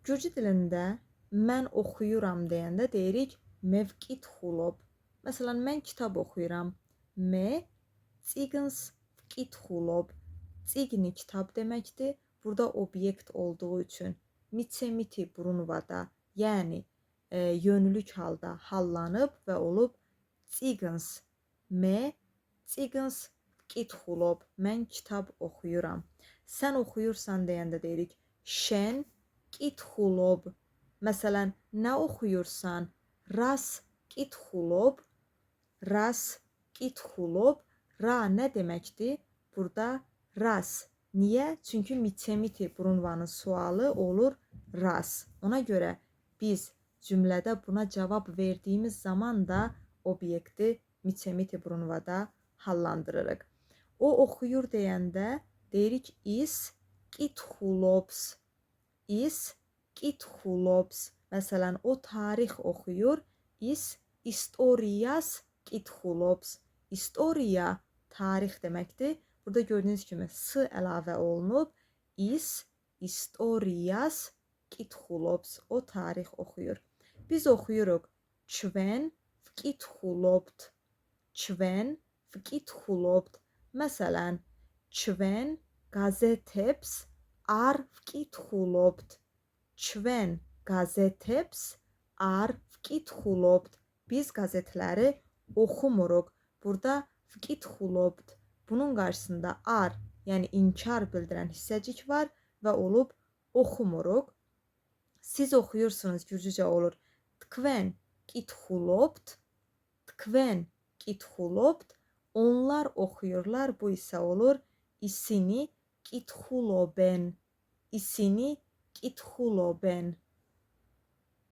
Gürcü dilində mən oxuyuram deyəndə deyirik მე ვკითხულობ. Məsələn, mən kitab oxuyuram. მე წიგნს ვკითხულობ. წიგნი kitab deməkdir. Burada obyekt olduğu üçün მიცემითი ბრუნვада, yəni yönlük halda hallanıb və olub წიგნს. მე წიგნს ვკითხულობ. Mən kitab oxuyuram. Sən oxuyursan deyəndə deyirik შენ კითხულობ. Məsələn, nə oxuyursan? რას კითხულობ? რას კითხულობ? Რა nə deməkdir? Burada რას. Niyə? Çünki მიცემითი ბრუნვანın sualı olur რას. Ona görə biz cümlədə buna cavab verdiyimiz zaman da obyekti მიცემითი ბრუნვада hallandırırıq. O oxuyur deyəndə deyirik ის კითხულობს. ის კითხულობს. Məsələn, o tarix oxuyur, ის ისტორიას კითხულობს. ისტორია tarix deməkdir. Burada gördüyünüz kimi s əlavə olunub. ის ისტორიას კითხულობს. O tarix oxuyur. Biz oxuyuruq. ჩვენ ვკითხულობთ. ჩვენ ვკითხულობთ. Məsələn, ჩვენ გაზეთებს არ ვკითხულობთ. ჩვენ გაზეთებს არ ვკითხულობთ. Biz qəzetləri oxumuruq. Burada ვკითხულობთ. Bunun qarşısında არ, yəni inkar bildirən hissəcik var və olub oxumuruq. Siz oxuyursunuz, gürcücə olur. თქვენ კითხულობთ. თქვენ კითხულობთ. Onlar oxuyurlar. Bu isə olur ისინი კითხულობენ. ისინი კითხულობენ.